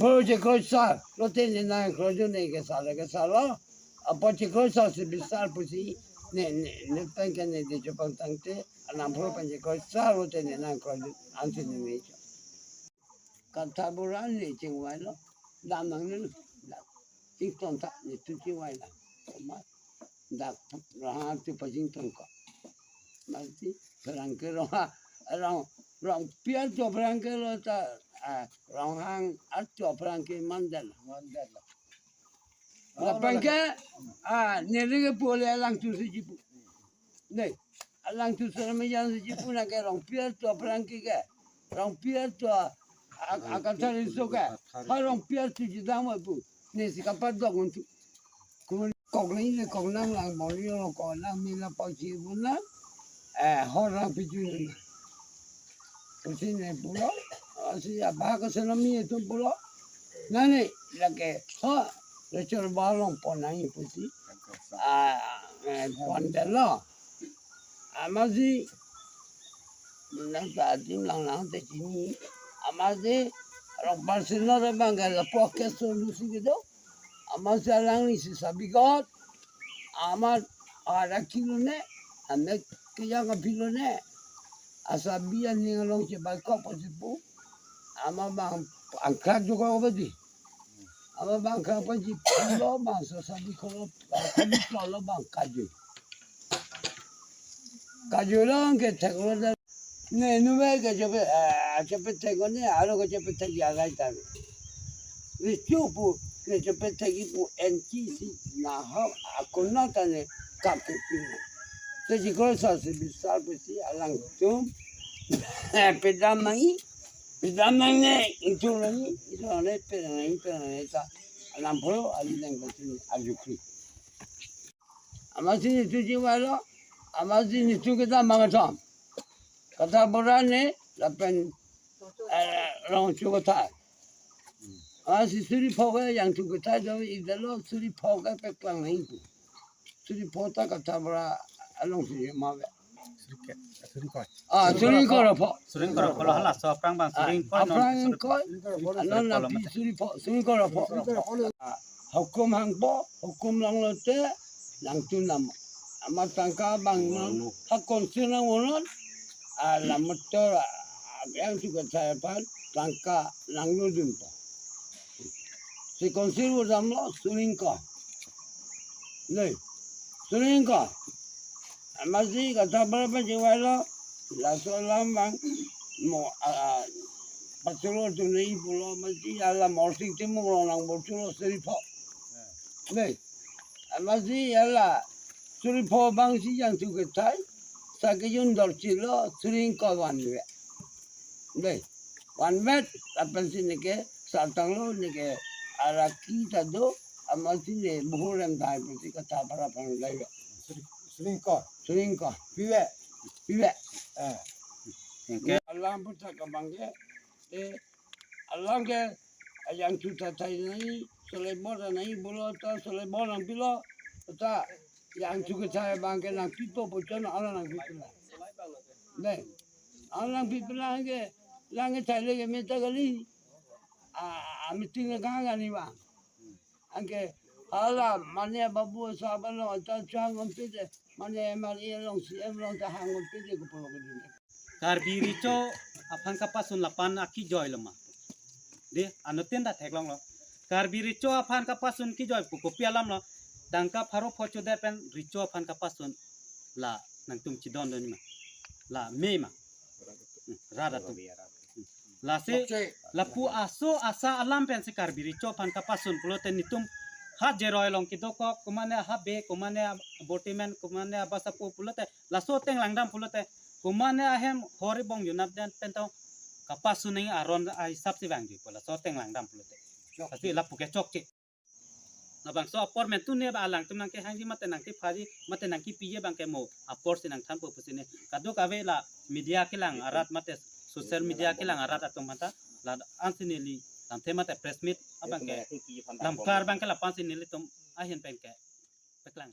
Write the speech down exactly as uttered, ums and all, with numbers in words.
Pharo chekroi sar, lote ne nangkroi jo ne kesar kesar lo. Apot chekroi sar si bisar pusi ne ne ne pen ke ne de chepangtangte, anam pharo pen chekroi sar lote ne nangkroi jo, ansi ne ne cho. Kathar bor an ne chingvai lo, dam nang ne, dam. Chington ta ne tu chingvai lo. Koma, dak Ronghang tu pachington ko. Mati, pherangke Ronghang, Rong, Rongpi archo pherangke lo ta, ah, Ronghang archo pherangke mandal. Mandal. Lapen ke, ah, neli ke pu le alangtum si chipu. Ne, alangtum si nami jan si chipu nang ke Rongpi archo pherangke ke. Rongpi archo a, a, a Kathar riso ke. Ha Rongpi archo chedam pu. Ne si kapadok untu. Kum kok nang ne kok nang lang bor yo kok nang mi la pau chi bu nang. Eh, hor nang pichu nang. Pusi ne pulo, asi abah ke senomi itu pulo. Nani, lake, ho, lecor balong pon nang pusi. Ah, eh, pon delo. Amatsi, nang ta adim lang nang te chini. Amatsi, rong parsino re bang ke lapu ke solusi kedo. Amatsi alangli si sabi got. Amat ada kilo ne, amek kejang apilo ne. Asabi aning along chebai kok pasi pu. Amat bang angkrak juga ko bedi. Amat bang angkrak pasi pulo bang sasabi kolo, bang kami kolo bang kaju. Kaju long ke thek lo da. Ne nume ke chepe, eh, chepethek ne, aro ke chepethek ya gai ta. Richo pu, ne chepethek pu N C C na ha, akona ta ne kap ke pi. Te chekroi sar si bisar pusi alangtum. Eh, pedam nang i, pedam nang ne, itu nang i, itu nang ne, pedam nang i, pedam nang i ta. Anam pharo, ali nang pasi arjukri. Amatsi ne tu chingvai lo, amatsi ne tu kita mangatam. Kathar bor an ne, lapen, eh, Rongcho Kathar. Amatsi suri pho ke yang tu kita jo idalo suri pho ke peklang nang pu. Suri pho ta Kathar bor along si ma ve. Suri ke, suri koi. Ah, suri koi pho. Suri koi pho lo hala so aphrang bang Ah, suri koi non aphrang suri koi. Anon suri koi lo nang pi mate. Suri pho, suri koi pho. Ah, hukum hangpo, hukum long lote, nangtum nam. Amat tangka bang non, ha konsil nang monon, ah, la motor, ah, yang tu ke saya pan, tangka nang lo dun po. Si konsil bo dam lo, suri koi. Ne, suri koi. Amatsi Kathar bor pen chingvai lo, laso alam bang, mo, ah, paturo tu nai pulo, amatsi alam Morsing Timung rong nang bor chulo suri pho. Ne, amatsi ala suri pho bang si yang tu ke thai, sa ke yun dor chilo, suri koi van ve. Ne, van vet, lapen si ne ke, sartang lo ne ke, araki ta do, amatsi ne buhur rem thai, pusi Kathar bor pen lai ve. Suri koi. Suri koi. Pi ve. Pi ve. Eh. Alam pu ta kabang ke, eh, alam ke, ayang tu ta thai nai, solebor nai pulo ta, solebor nang pilo, ta, yang tu ke thai bang ke nang pipo po chon, ala nang pipo la. Ne, ala nang pipo la ke, lang ke thai le ke meta kali, ah, ah, meeting le kang kali bang. Anke hala mane babu sa balo ta chang om pide, mane M L A long C M long ta hang om pide ko polo ko dine. Karbi Recho aphan kapasun lapen akijoi lo ma. De, anuttin ta theklong lo. Karbi Recho aphan kapasun kijoi pu kopi alam lo. Tangka pharo pho chodet pen Recho aphan kapasun la nangtum chidon dun ma. La me ma. Hmm, rat atum. Hmm. Lasi, lapu aso asa alam pensi Karbi Recho aphan kapasun pulote netum ha Jeroi along kedo kok, komane ha be, komane abotimen, komane abasapo pulote, laso ateng langdam pulote, komane ahem hori bong yunap den pen tong kapasun nangji aron ahisap si vangji pu laso ateng langdam pulote. Lasi lapu ke chokche. Labangso apor mentu ne ba alangtum nangkehangji mate nangkephaji mate nangkepiji abang ke mo apor si nangthanpo pusi ne. Kadokave la media kelang arat mate social media kelang arat atum aphanta la-an si neli lamthe mate press meet abang ke lamkar abang ke lapu-an si nelitum ahin pen ke paklang.